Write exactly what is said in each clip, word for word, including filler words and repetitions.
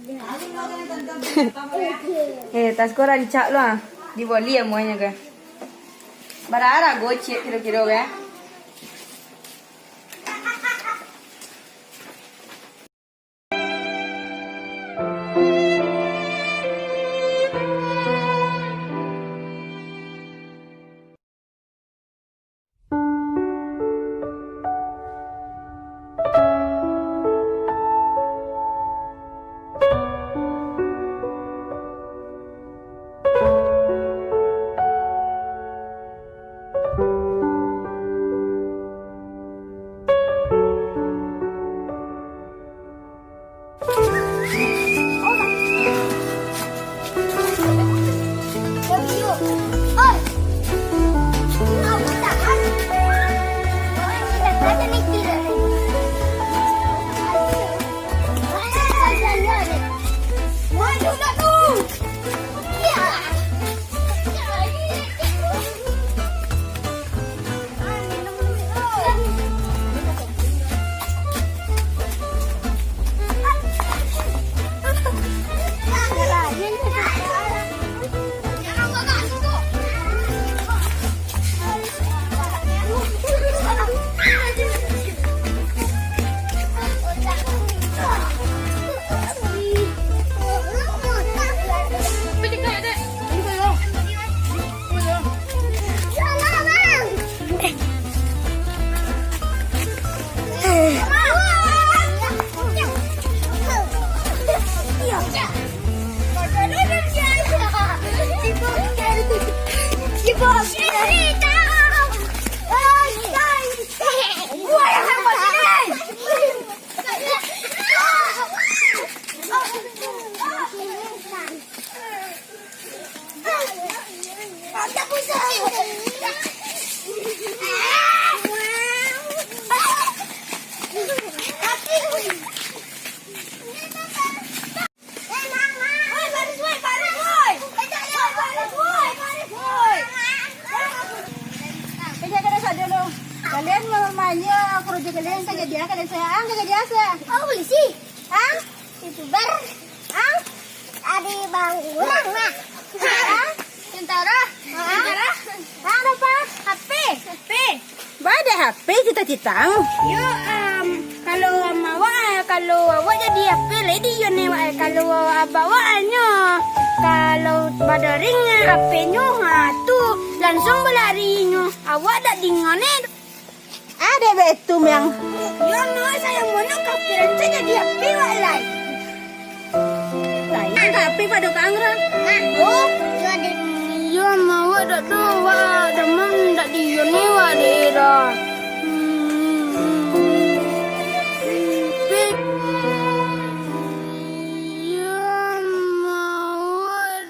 Eh, tas ko rancak lo ah. Diboli amuahnyo ko. Bara arago ciek kiro-kiro ko? Kalian mau manja karajo kalian, kajadian kalian saya, ah, kajadian saya. Oh, polisi. Ah? YouTuber. Ah? Adi bang urang lah. Ah? Tentara. Ah? Tentara. Ah, apa? H P. H P. Ba ado H P cita-cita? Yo, em, kalau awak, kalau awak jadi H P, lai di iyo ni, wak, eh. Kalau awak bawa nyo, kalau badaring, eh, H P-nyo, ha, tu, langsuang balari nyo. Awak dak dinga ni. Ado baitu, Miang. Yo, no, sayang mono kapiran tu jadi api, wak, lai. Sayang ka api pado ka ang, Ra. Nah, oh, jadi. Iyo, mah, wak dak tahu, wak, damam dak di iyo ni, wak, daerah. Hmm. Pik. Iyo, mah, wak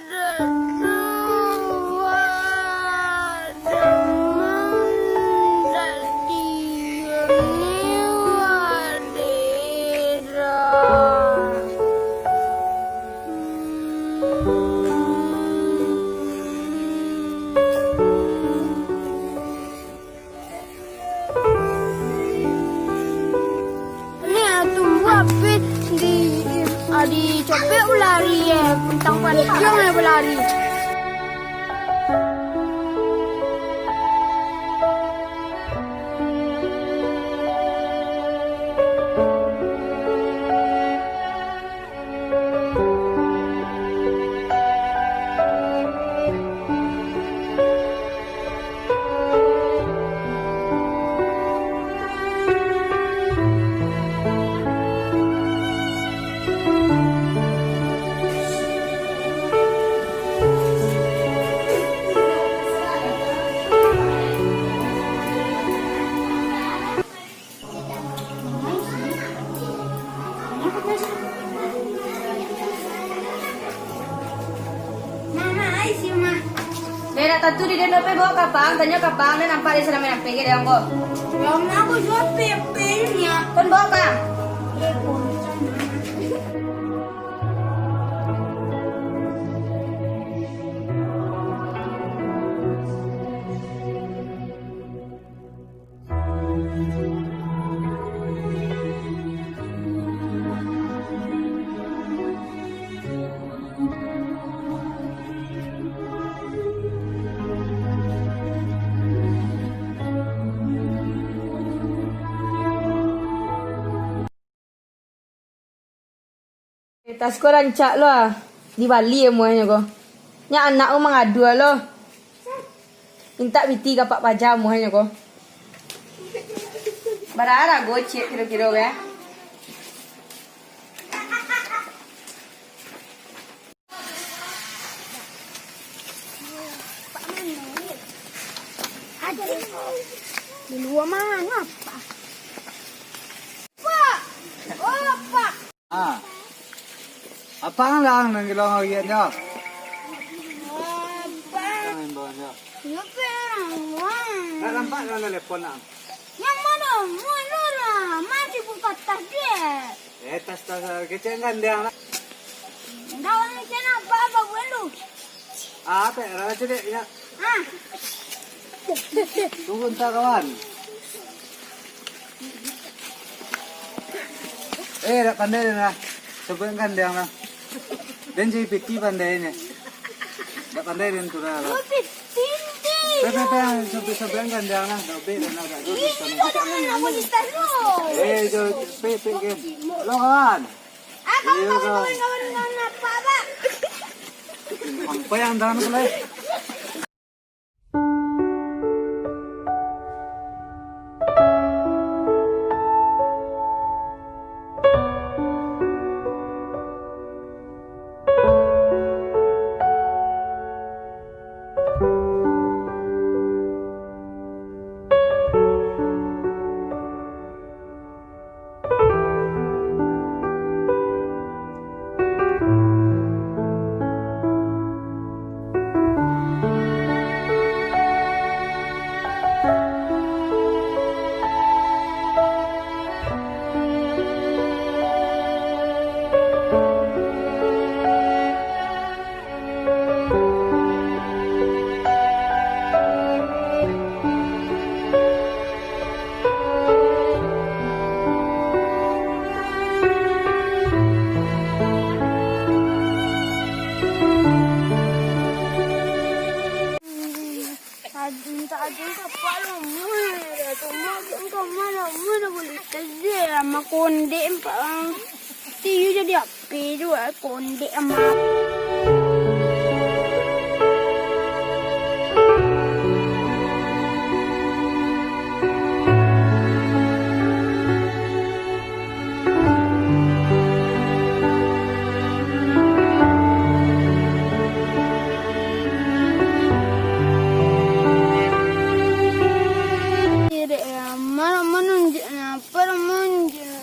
Ni, ah, tumbuah api di, ah, dicopek balari, eh, tantang panitia, eh, balari. Beda tatu di den dope bawa kapang, tanyo kapang, den nampak di sana main api ke, den, Ambo? Lama aku jual pepenya. Kon bawa, Bang. Tas ko rancak lo ah. Dibali amuahnyo ko. Nyak anak ko mangadu lo. Mintak piti ka apak paja amuahnyo ko. Bara harago ciek kiro-kiro ko? Di lua mano, Pak? Pak! Oh, Pak! Ah. Apak ang lah nan gilo ngagian jo? Apak. Ang imbauan jo. Iyo, Pak. Nak nampak dalam telepon ang? Yang mano? Mano lah? Masih buka tas dia. Eh, tas-tas kecil kan dia lah. Ndak, orang kecil apa, apa buat lu? Ah, apa ya? Rara cedek, ya. Ah. Tunggu entah, kawan. Eh, dak pandai den lah. Sabuikkan den lah. Den jadi piti pandai nyo. Dak pandai den tu lah. Lu piti, piti. Pe, pe, pe, sabuik-, sabuikkan den lah. Dak obek den lah, dak dulu. Ih, sana. Dak ada nama kita lu. Eh, jo, pe, pe, gen. Lo, kawan. Ah, kawan, iyo, kawan, kawan. Kawan, kawan, kawan, apa, apa? Sampai yang dalam tu lah. Mintak aja mintak pak lah, mah. Cuma aja engkau mana, mana boleh kerja sama kondek, pak. Tiyu jadi api juga, kondek amat. Dek, mano manunjuknyo, apo manunjuknyo?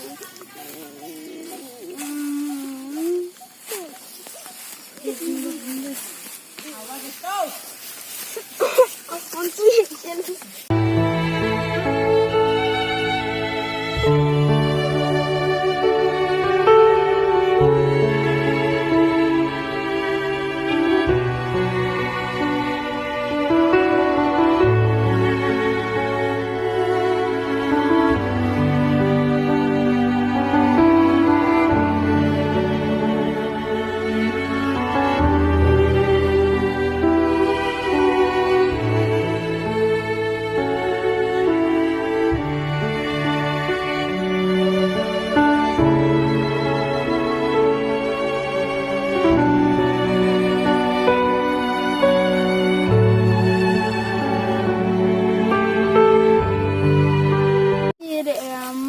Dek,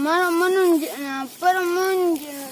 mano manunjuknyo, apo manunjuknyo?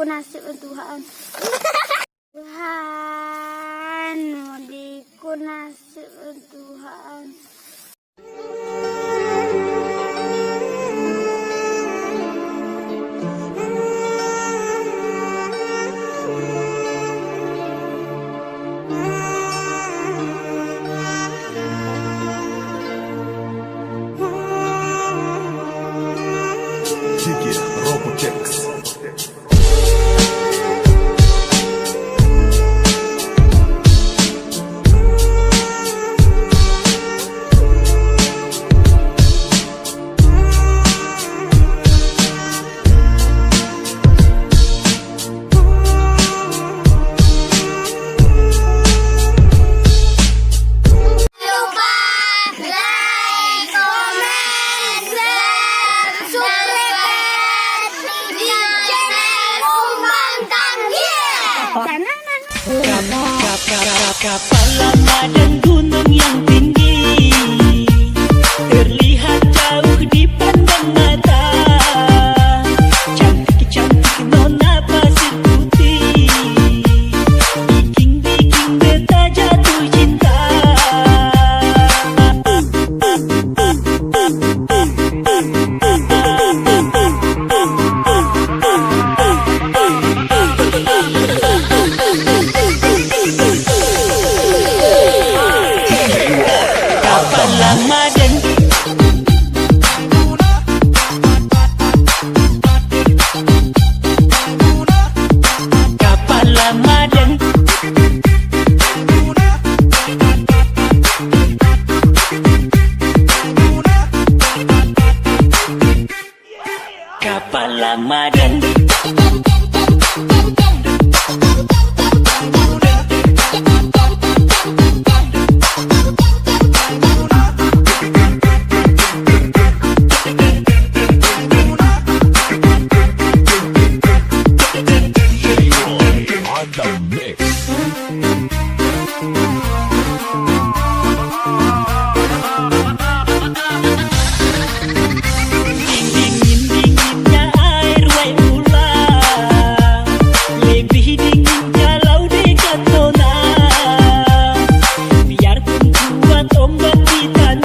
Nasib Tuhan. Tuhan, mudiku nasib Tuhan. Jikir Robotics. Lupa like, comment, share, subscribe di channel Kumbang Tangkil. Kap-, kap-, kap-, kapal Ramadan, gunung yang tinggi, terlihat jauh dipandang mata. Cantik-cantik nona pasir putih, bikin-bikin beta jatuh cinta. Kapal Ramadan. Kapal Ramadan. Kapal Ramadan.